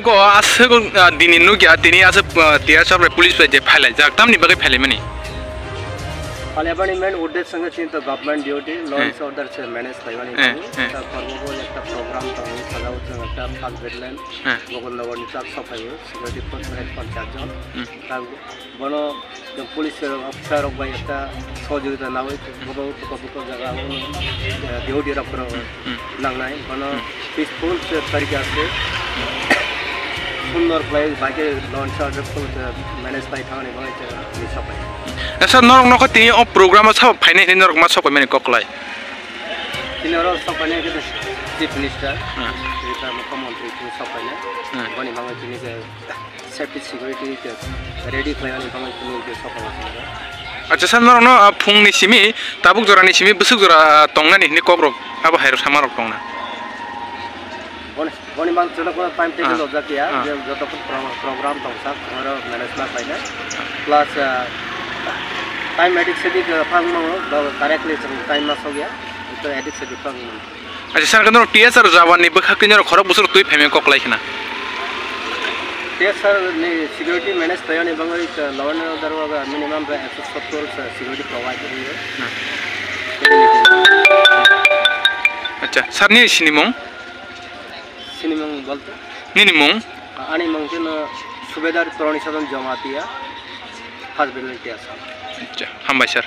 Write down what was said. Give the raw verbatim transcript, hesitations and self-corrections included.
Ko aswk, ah, dini nukya, tini aswk, ah, T S R bai police bai je phailaijak, tamni bagwi phailaimani? Phailaibani main uddesho wngkha chini to government duty, law and order se manage khlaimani. Eh, eh. Ta kormo bo ekta program tongo, sajao chwng ekta first battalion, eh, Gokul Nagar ni chak sokphaio, security force bai phanchas jon. Hmm. Ta bono police officer rok bai ekta sohojogita nawi, bobo buka buka jaga o, eh, duty rok phano nangnai, bono peaceful se tarika se sundor khlai bai khe law and order full se manage khlai thangni bagwi se ni sapai. Eh, sir, norok nokho tini o program o sabo phainai hinwi norok ma sok paimani kok klai? Tini oro sok painai khe Chief Minister, hmm, Tripura Mukhyamantri tini sok painai. Hmm. Boni bagwi tini je safety security ke ready khlaimani bagwi tini ke sokol o swngo. Acha, sir, norokno, ah, phungni simi tabuk jorani simi bwswk jora, ah, tongnani hwnwi kokrok abo hairok samarok tongna? Boni, boni mang chwla kono time table, ah, lojak ya, ah, je joto pro-, program tongsa oro manage ma paina. Plus, ah, time addict sedi ke phang mango, ba correctly chwng time ma sokya, to addict sedi phang mango. Acha, sir, khe norok T S R jawan ni bwkhak twi norok khorok bwswk twi phaimani kok lai khna? T S R ni security manage khlaimani bagwi, uh, law and order o minimum ba ekso sottor security provide khlaio. Hmm. Acha, sir, nini sinimung? Sinimung bolte? Nini mung? Ani mung khe no Subedar Toroni Sadan Jamatia, first battalion T S R. Acha, hambai, sir.